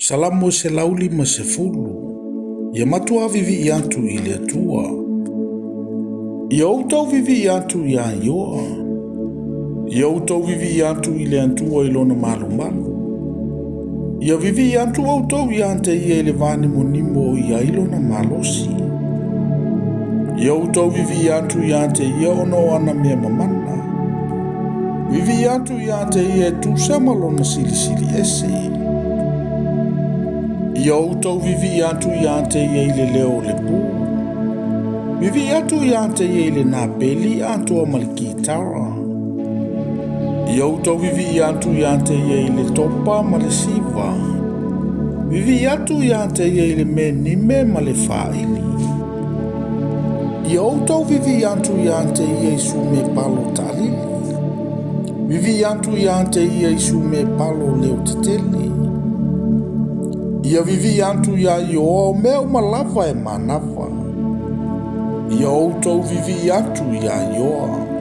Salamo 150. Ia matuā vivii atu i le Atua. Ia outou vivii atu ia Ioa. Ia outou vivii atu i le Atua i lona malumalu. Ia vivii atu outou ia te ia i le vanimonimo o i ai lona malosi. Ia outou vivii atu ia te ia ona o ana mea mamana. Vivii atu ia te ia e tusa ma lona silisili ese. Ia outou vivii atu ia te ia i le leo o le pū. Vivii atu ia te ia i le napeli atoa ma le kitara. Ia outou vivii atu ia te ia i le topa ma le siva. Vivii atu ia te ia i le menime ma le faaili. Ia outou vivii atu ia te ia i sume palo taalili. Vivii atu ia te ia i sume palo leo tetele. Ia vivii atu ia Ioa o mea uma lava e manava. Ia outou vivii atu ia Ioa.